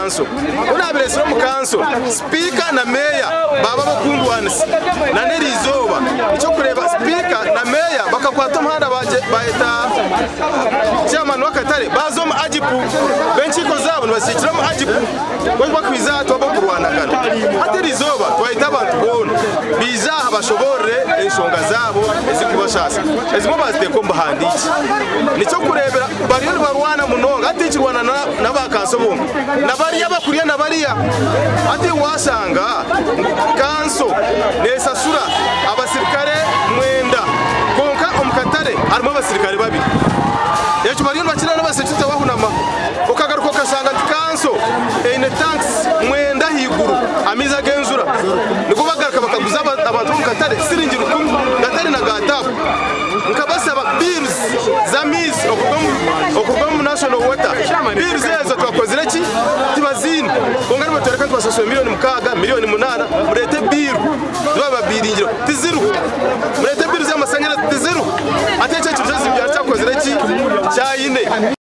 kanso. Ku naabireetsire omu kanso, sipiika na meeya baaba ab'okundwanisa. Na n'eri izooba eky'okureeba sipiika na meeya bakakwata omuhanda baayeta chairman w'akatare baaza omu Agip. B'enkiiko zaabo nibazikiikira omu Agip. Ku bakwija aha twaba okurwanagana. Hati eri izooba twayeta abantu boona baije aha bashoboorore enshonga zaabo ezirikubashaasa. Ezimwe baaziteeka omu buhandiikye. N'eky'okureebera bariyo nibarwana munonga hati tikirwana n'aba kanso bonka na bariya abakuriya na bariya. Hati waashanga ngu kanso neeshashura abasirikare mwenda kwonka omu katare harimu abasirikare babiri. Ekyo bariyo nibakira n'abasecurite bahunama. Okagaruka okashanga nti kanso eine tanks mwenda ahaiguru amaizi ag'enjura nigo bagaruka bakaguza abantu b'omu katare siringi rukumi gatari na ga taapu. Nkabashaba bills z'amaizi okuruga omu National Water. Bills ezo twakozire ki? Tibaziine. Kwonka nibatworeka nti bashashura milioni mukaaga, milioni munaana, mureete bill zibababiringireho. Tiziriho. Mureete bill z'amashanyarazi tiziriho. Hati ekyo ekintu kyakozire ki? Kyayine.